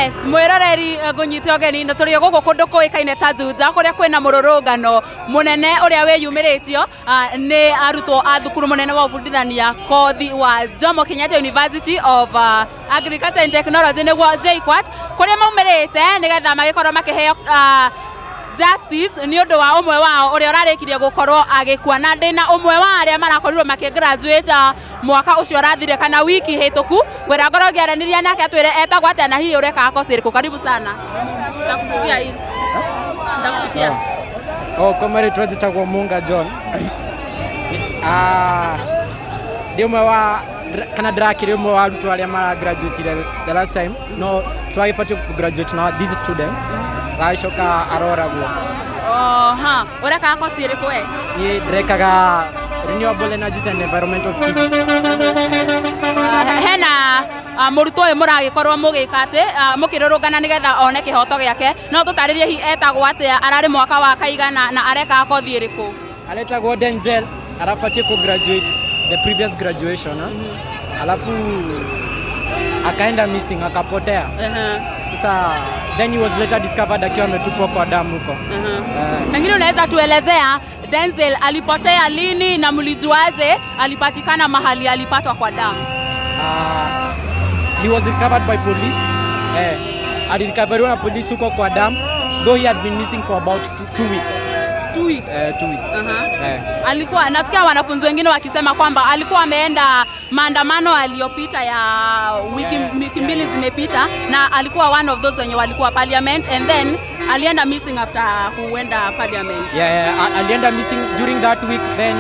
Yes, mwiroreri ngunyite ũgeni na tũrĩ o gũkũ kũndũ kũĩkaine ta Juja kũrĩa kwĩna mũrũrũngano mũnene ũrĩa wĩyumĩrĩtio nĩ arutwo a thukuru mũnene wa ũbundithania kothi wa Jomo Kenyatta University of Agriculture and Technology nĩguo JKUAT kũrĩa maumĩrĩte nĩgetha magĩkorwo makĩheo justice nĩ ũndũ wa ũmwe wao ũrĩa ũrarĩkirie gũkorwo agĩkua na ndĩna ũmwe wa arĩa marakorirwo makĩ graduate mwaka ũcio ũrathire kana wiki hĩtũku ngwĩra ngorwo ngĩaranĩria nake atwĩre etagwo atĩa na hihi ũrekaga kosi ĩrĩkũ. Karibu sana. Ndakushikia hii. Ndakushikia. Oh, kwa marĩtwa njĩtagwo Munga John. Ah, ndĩ ũmwe wa kana ndĩrakĩrĩ ũmwe wa arutwo arĩa mara graduate the last time, no twagĩbatiĩ kũ graduate na this student agĩcoka aroragwo. Oh, ha. Ũrekaga kosi ĩrĩkũ we? Niĩ ndĩrekaga renewable energies and environmental physics. Hena mũrutwo ũyũ mũragĩkorwo mũgĩka atĩ mũkĩrũrũngana nĩgetha one kĩhoto gĩake, no tũtarĩrie hihi etagwo atĩa, ararĩ mwaka wa kaigana na arekaga kothi ĩrĩkũ? Aretagwo Denzel, arabatiĩ kũ graduate the previous graduation, mm -hmm. Alafu akaenda missing, akapotea. Sasa then he was later discovered akiwa ametupwa kwa damu huko. Pengine unaweza tuelezea Denzel alipotea lini na mlijuaje alipatikana mahali alipatwa kwa damu? He was recovered by police. Alirecoveriwa na polisi huko kwa damu, though he had been missing for about two weeks. 2 weeks. 2 weeks. Alikuwa, nasikia wanafunzi wengine wakisema kwamba alikuwa ameenda maandamano aliyopita ya wiki, wiki mbili zimepita, na alikuwa one of those wenye walikuwa parliament and then alienda missing after kuenda parliament. Yeah, alienda missing during that week, then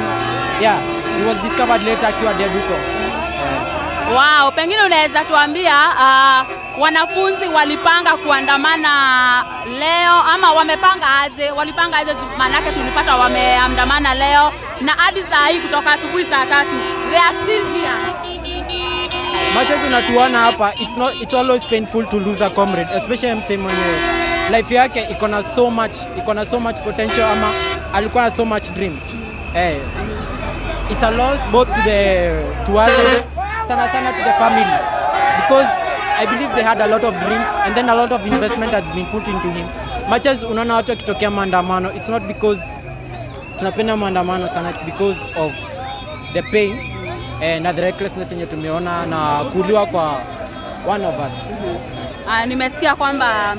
yeah, he was discovered later akiwa dead huko. Wow, pengine unaweza tuambia wanafunzi walipanga kuandamana leo ama wamepanga aje? Walipanga aje? Manake tulipata wameandamana leo na hadi saa hii kutoka asubuhi saa 3 they are still here. Much as unatuona hapa, it's always painful to lose a comrade, especially msee mwenye life yake iko na so much, iko na so much potential ama alikuwa na so much dream. It's a loss both to us, sana sana to the family, because I believe they had a lot of dreams and then a lot of investment has been put into him. Much as unaona watu wakitokea maandamano, it's not because tunapenda maandamano sana, it's because of the pain na the recklessness yenye tumeona na kuuliwa kwa one of us. Nimesikia kwamba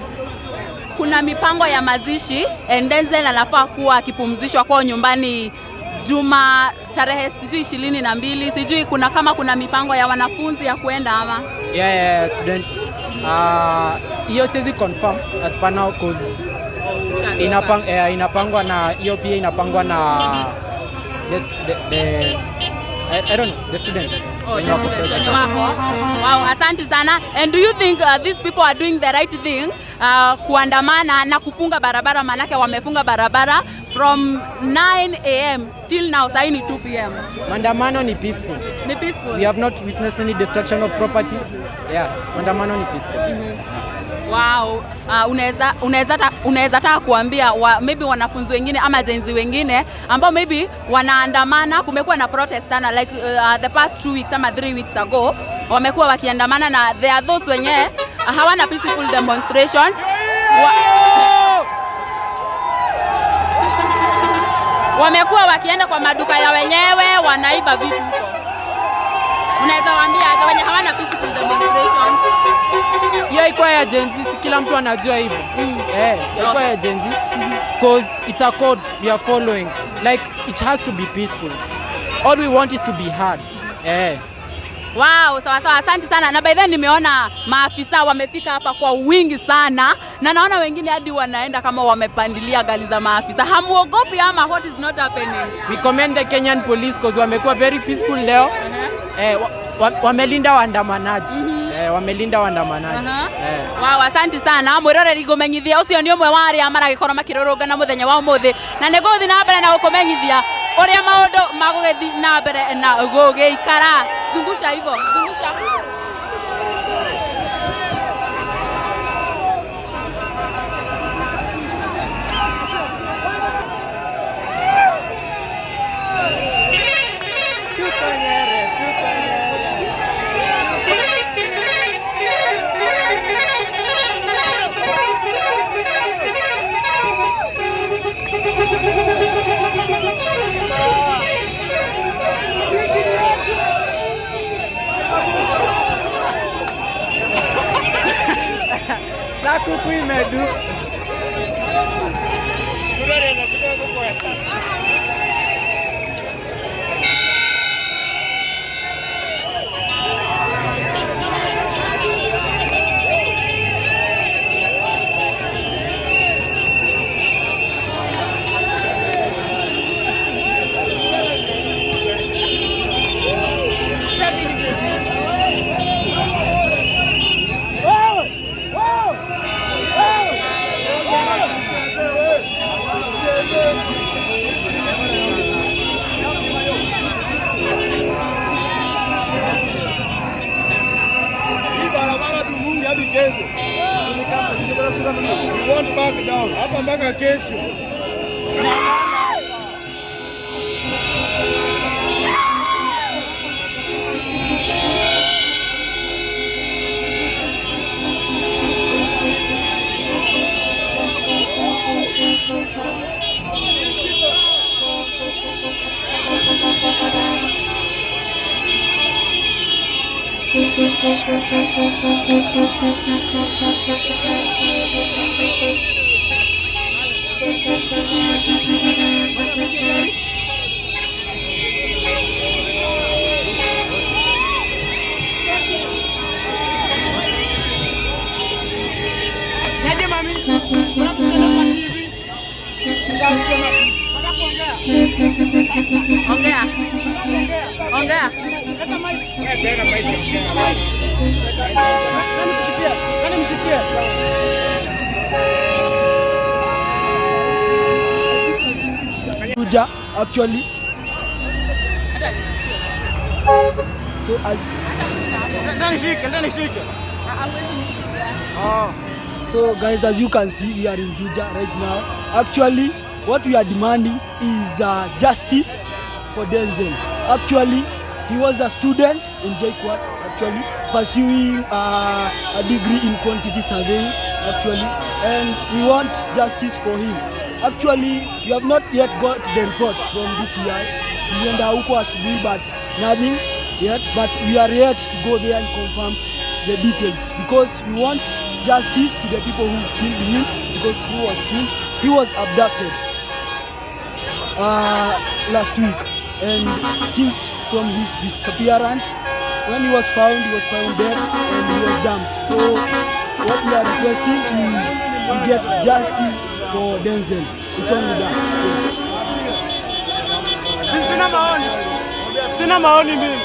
kuna mipango ya mazishi and Denzel anafaa kuwa akipumzishwa kwao nyumbani Juma tarehe sijui 22, sijui kuna kama kuna mipango ya wanafunzi ya kuenda ama? Yeah, student. Hiyo siwezi confirm as per now cause inapangwa na hiyo pia inapangwa na the I don't know, the students. Oh, the students wenye wako. Wow, asante sana. And do you think these people are doing the right thing kuandamana na kufunga barabara? Manake wamefunga barabara from 9 AM till now, saa hii ni 2 PM. Maandamano ni peaceful. Ni peaceful. We have not witnessed any destruction of property. Yeah, maandamano ni peaceful. Wow, unaweza taka kuambia maybe wanafunzi wengine ama Gen Z wengine ambao maybe wanaandamana, kumekuwa na protest sana like the past 2 weeks ama 3 weeks ago wamekuwa wakiandamana na there are those wenye hawana peaceful demonstrations. Wamekuwa wakienda kwa maduka ya wenyewe wanaiba vitu huko. Unaweza waambia aje wenye hawana peaceful demonstrations? Hiyo haikuwa ya Gen Z, si kila mtu anajua hivyo. Haikuwa ya Gen Z because it's a code we are following. Like it has to be peaceful. All we want is to be heard. Wow, sawa sawa, asante sana. Na by then nimeona maafisa wamefika hapa kwa wingi sana na naona wengine hadi wanaenda kama wamepandilia gari za maafisa. Hamuogopi ama what is not happening? We commend the Kenyan police because wamekuwa very peaceful leo. Wamelinda waandamanaji. Wamelinda waandamanaji. Wow, asante sana. Mwiroreri ngumenyithia ucio ni umwe wa aria maragikorwo makirurungana muthenya wa umuthi na niguthi na mbere na gukumenyithia uria maundu magugithi na mbere na gugiikara. Zungusha hivyo, zungusha. Kuku imedu. Hii barabara tufunge hadi kesho. We won't back down. Hapa mpaka kesho. Niaje mami? Kuna mtu kwa TV. Nataka kuongea. Ongea. Ongea. Nani mshikie? Nani mshikie? Juja actually. So as Nani shike? So guys, as you can see, we are in Juja right now. Actually, what we are demanding is justice for Denzel. Actually, he was a student in JKUAT, actually pursuing a degree in quantity surveying, actually, and we want justice for him. Actually, we have not yet got the report from DCI. Tulienda huko asubuhi, but nothing yet. But we are yet to go there and confirm the details because we want justice to the people who killed him, because he was killed. He was abducted last week, and since from his disappearance, when he was found dead and he was dumped. So what we are requesting is we get justice for Denzel. It's only that. Yeah. Sina maoni. Sina maoni mimi.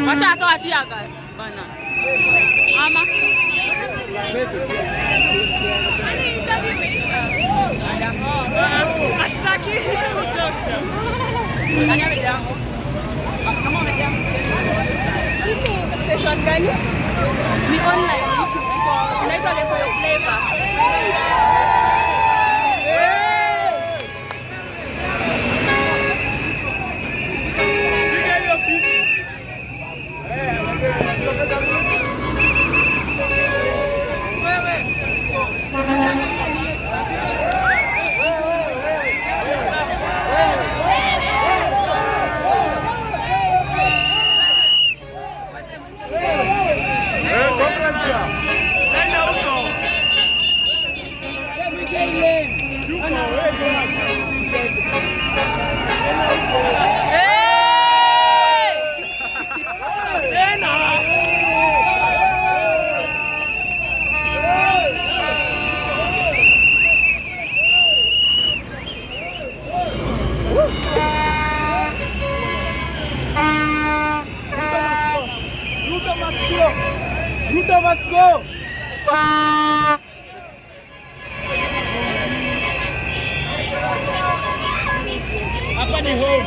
Washatoa tear gas bana. Ama nani amejaa? Kama umejaa. Station gani? Ni online YouTube iko inaitwa Lekoyo Flavor. Piga hiyo kitu. Nenda huko. Hey! Tena. Ruto must go. Ruto must go. Hapa ni home.